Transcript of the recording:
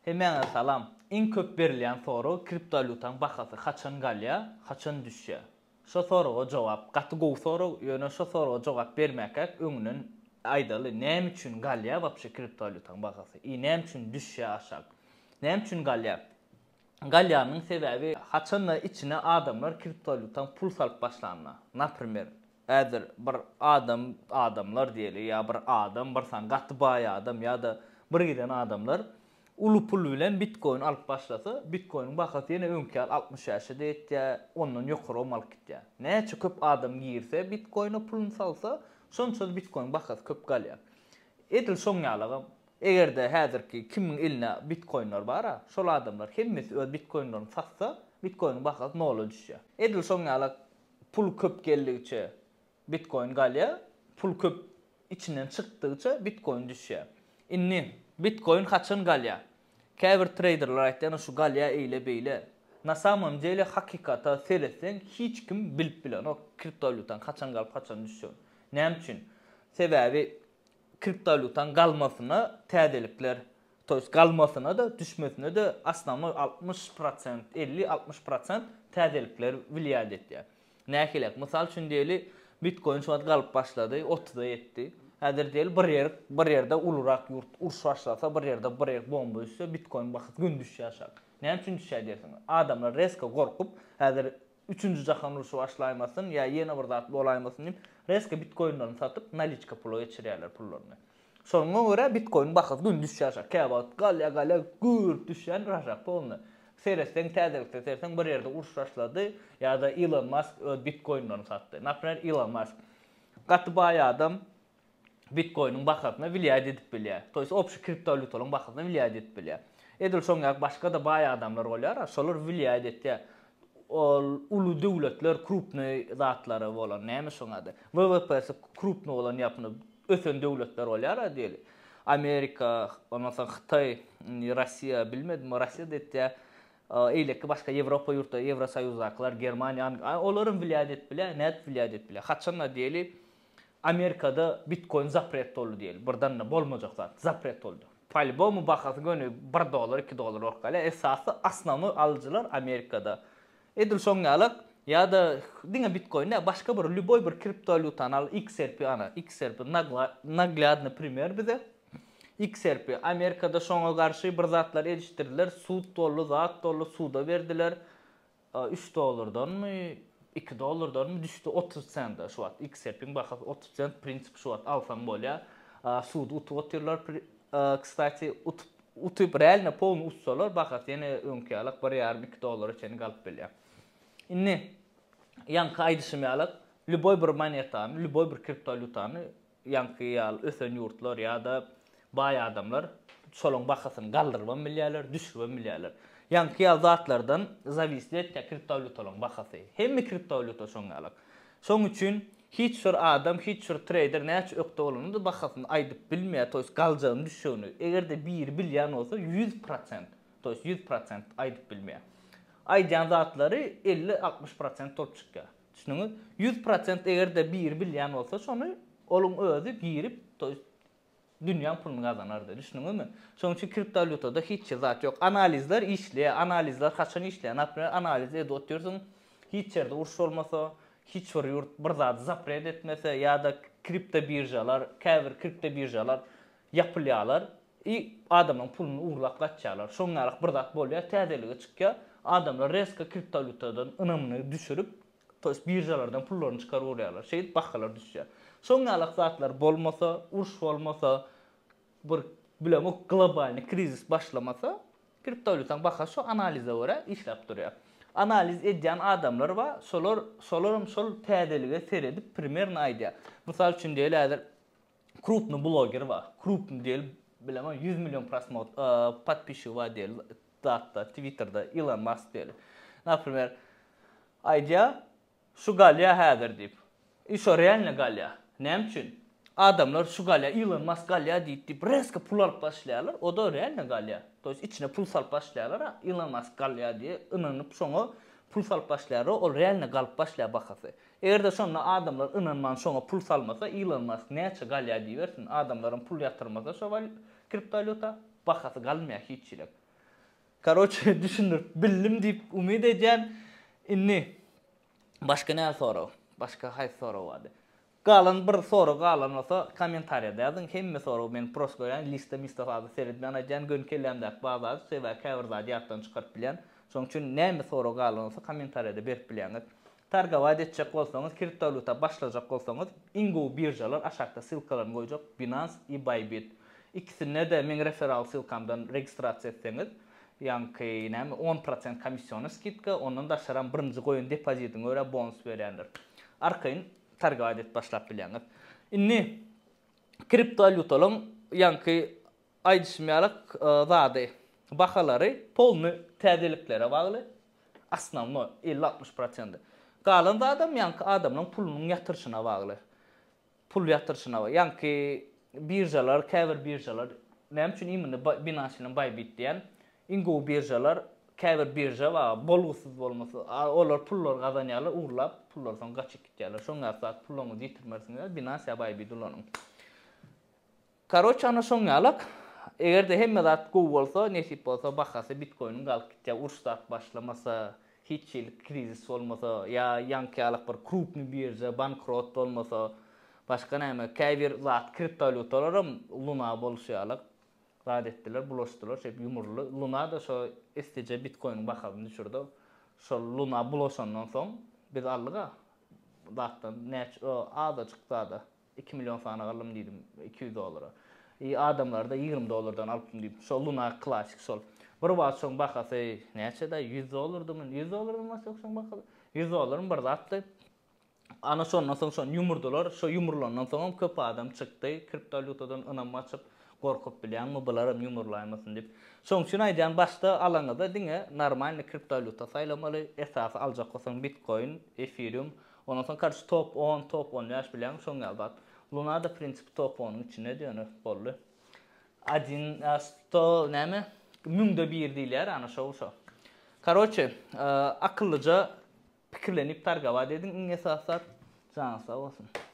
Hemmäňize salam. Iň köp berilýän sorag kriptowalýutaň bahasy haçan galýa, haçan düşýä? Şo soraga jogap gaty gowy sorag, ýöne şo soraga jogap bermäkäk öňünden aýdaly näme üçin galýa wapşe kriptowalýutaň bahasy i näme üçin düşýä aşak? Näme üçin galýa? Galýanynyň sebäbi haçanda içine adamlar kriptowalýutaň pul salyp başlanda, naprimer, Häzir bir adam, adamlar diýeli, ýa bir adam, bir sany gaty baý adam ýa-da bir giden adamlar uly pul bilen bitkoin alyp başlasa, bitkoiniň bahasy ýene öňki ýaly 65-e-de ýetýär, ondan ýokarygam alyp gitýär. Näçe köp adam girse bitkoine puluny salsa, şonça-da bitkoiniň bahasy köp galýar. Edil şoň ýalygam, eger-de häzirki kimiň elinde bitkoinler bar-a, şol adamlar hemmesi öz bitkoinlerini satsa, bitkoiniň bahasy nola düşýär. Edil şoň ýalak Pul köp geldigiçe bitkoin galýar, pul köp içinden çykdygyça bitkoin düşýär. Indi bitkoin haçan galýar? Käbir treýderler aýtýar ine şu galýar eýle beýle. Na samom dele hakykata seretseň hiç kim bilip bilenok kriptowalýutaň haçan galyp haçan düşjegini. Näme üçin? Sebäbi kriptowalýutaň galmasyna täzelikler to ýest galmasyna-da, düşmesine-de osnownoý 60 prosent, 50-60 prosent täzelikler wliýat etýär. Nähiliräk? Mysal üçin diýeli, bitkoin şu wagt galyp başlady, otuza ýetdi. Häzir diýeli bir ýer, bir ýerde ulurak ýurt uruş başlasa, bir ýerde bir ýer bomba düşse, bitkoin bahasy göni düşýär aşak. Näme üçin düşýär diýersiňiz? Adamlar rezko gorkup, häzir Üçünji jahan urşy başlaýmasyn ýa ýene bir zat bolaýmasyn diýip, rezko bitkoinlerini satyp, naliçka pula geçirýärler pullaryny. Şoňa görä bitkoiniň bahasy gün düşýär aşak. Käwagt galýar, galýar, gürp düşýändir aşak polny. Seretseň, täzelikde seretseň bir ýerde uruş başlady ýa-da Ilon Mask öz bitkoinlerini satdy. Naprimer, Ilon Mask gaty baý adam, bitkoiniň bahasyna wliýat edip bilýär. To ýest obşi kriptowalýutalaryň bahasyna wliýat edip bilýär. Edil şoň ýaly başga-da baý adamlar bolýar-a, şolar wliýat etýär. Ol uly döwletler krupnyý zatlary bolan, näme şoň ady? WWP-si krupnyý bolan ýapyny ösen döwletler bolýar-a diýeli. Amerika, ondan soň Hytaý, indi Rossiýa bilmedim, Rossiýa-da etýär. Eýleki başga Ýewropa ýurtlary, Ýewrosoýuzdakylar, Germaniýa, Angliýa, olaram wliýat edip bilýär. Nädip wliýat edip bilýär? Haçan-da diýeli, Amerikada bitkoin zapret boldy diýeli. Birden bolmajak zat. Zapret boldy. Polýubomu bahasy göni bir dollar, iki dollar bolup galýar. Esasy osnownoý alyjylar Amerikada. Edil şoň ýalak ýa-da diňe bitkoin däl, başga bir lýuboý bir kriptowalýutany al, XRP ana, XRP naglýadnyý primer bize. XRP Amerikada şoňa garşy bir zatlar edişdirdiler, sud boldy, zat boldy, suda berdiler. Üç dollardanmy, iki dollardanmy düşdi 30 sente şu wagt. XRP-iň bahasy 30 sent, prinsip şu wagt alsaň bolýar. Sudy utup otyrlar. Kstati, utup, utup realno polny utsalar bahasy ýene öňki ýalak bir ýarym, iki dollara çenli galyp bilýär. Indi ýaňky aýdyşym ýalak, lýuboý bir monetany, lýuboý bir kriptowalýutany Ýaňky ýaly ösen ýurtlar ýa-da baý adamlar şolaň bahasyny galdyrybam bilýärler, düşüribem bilýärler. Ýaňky ýaly zatlardan zawisli etýär kriptowalýutalaryň bahasy. Hemme kriptowalýuta şoň ýalak. Şoň üçin hiç bir adam, hiç bir treýder näçe ökde bolanda-da bahasyny aýdyp bilmeýär, to ýest galjagyny, düşjegini. Eger-de biri bilýän bolsa 100%, to ýest 100% aýdyp bilmeýär. Aýdýan zatlary 50-60 prosent bolup çykýar. Düşündiňiz? 100% eger-de biri bilýän bolsa şony, oluň özi girip, to ýest dünýäň puluny gazanardy. Düşündiňizmi? Şonuň üçin kriptowalýutada hiç hili zat ýok. Analizler işleýär. Analizler haçan işleýär? Naprimer, analiz edip otyrsyň, hiç ýerde uruş bolmasa, hiç bir ýurt bir zady zapret etmese ýa-da kriptobiržalar, käbir kriptobiržalar ýapylýarlar i adamlaryň puluny urlap gaçýarlar. Şoň ýalak bir zat bolýar, täzeligi çykýar. Adamlar rezko kriptowalýutadan ynamyny düşürip, to ýest biržalardan pullaryny çykaryp urýarlar. Şeýdip bahalar düşýär. Şoň ýalak zatlar bolmasa, uruş bolmasa, bir bilemok globalnyý krizis başlamasa, kriptowalýutaň bahasy şo analize görä işläp durýar. Analiz edýän adamlar bar, şolar şolaram şol täzelige seredip primerno aýdýar. Mysal üçin diýeli häzir Krupny bloger bar. Krupny diýeli bilemok 100 million prosmot podpisçigi bar diýeli zatda Twitterda Elon Musk diýeli. Naprimer aýdýar şu galýar häzir diýip. I şo realno galýar. Näme üçin? Adamlar şu galýar Elon Musk galýar diýip diýip rezko pul alyp başlaýarlar. O-da realno galýar. To ýest içine pul salyp başlaýarlar Elon Musk galýar diýip ynanyp şoňa pul salyp başlaýarlar. Ol realno galyp başlaýar bahasy. Eger-de şonda adamlar ynanman şoňa pul salmasa Elon Musk näçe galýa diýibersin, adamlaram pul ýatyrmasa şo kriptowalýuta, bahasy galmaýar hiç ýere. Karoçe düşündirip bildim diýip umyt edýän. Indi başga näme sorag? Başga haýsy sorag bardy? Galan bir sorag galan bolsa kommentariýada ýazyň. Hemme soragy men prosto görýän, lista mista zada seretmän aýdýan, göni kellämdäki bar zady, sebäbi käbir zady ýatdan çykaryp bilýän. Şonuň üçin näme sorag galan bolsa kommentariýada berip bilýäňiz. Targowat etjek bolsaňyz, kriptowalýuta başlajak bolsaňyz, iň gowy biržalar aşakda ssylkalaryny goýjak, Binance i Bybit. Ikisinde-de meň referal ssylkamdan registrasiýa etseňiz, ýaňky näme on prosent komissiony skidka, ondan daşaram birinji goýan depozitiňe görä bonus berýändir. Arkaýyn targowat edip başlap bilýäňiz. Indi kriptowalýutalaryň ýaňky aýdyşym ýaly zady, bahalary polny täzeliklere bagly. Osnownoý 50-60 prosendi. Galan zadam ýaňky adamlaryň pulunyň ýatyryşyna bagly. Pul ýatyryşyna bagly. Ýaňky biržalar, käbir biržalar, näme üçin imенно Binance bilen Bybit diýen, iň gowy biržalar, käbir birža bar, bolgusyz bolmasa, olar pullary gazanýarlar, urlap, pullary soň gaçyp gitýärler. Şoň ýaly zat puluňyzy ýitirmersiňiz, Binance ýa Bybit ulanyň. Karoç ana şoň ýalak. Egerde hemme zat gowy bolsa, nesip bolsa bahasy bitkoiniň galyp gitýär, uruş zat başlamasa, hiç hili krizis bolmasa, ýa ýaňky ýalak bir krupny birža bankrot bolmasa, başga näme, käbir zat kriptowalýutalaram luna bolşy ýalak zat etdiler, bulaşdylar, şeýdip ýumruldy. Luna-da şo eslije bitkoiniň bahasyny düşürdi. Şol luna bulaşandan soň biz aldyk-a zatdan näçe azajyk zada. 2 million sany aldym diýdim 200 dollara. I adamlarda 20 dollardan alypdym diýip. Şo Luna Classic şol. Bir wagt şoň bahasy näçe-dä 100 dollardymy? 100 dollardan başga şoň bahasy. 100 dollarmy bir zatdy. Ana şondan soň şony ýumurdylar. Şo ýumrulandan soňam köp adam çykdy. Kriptowalýutadan ynam gaçyp, gorkup bilýäňmi, bularam ýumurlaýmasyn diýip. Şoň üçin aýdýan başda alaňyzda diňe normalny kriptowalýuta saýlamaly. Esasy aljak bolsaň bitcoin, efirium, Ondan soň karçe top on, top 15 bilýäňmi şoň ýaly zat. Luna-da prinsipi top onuň içindedi ýöne boldy. Odin sto näme? Müňde bir diýilýär ana şo şo. Karoçe akyllyja pikirlenip targawat ediň iň esasy zat. Janyňyz sag bolsun.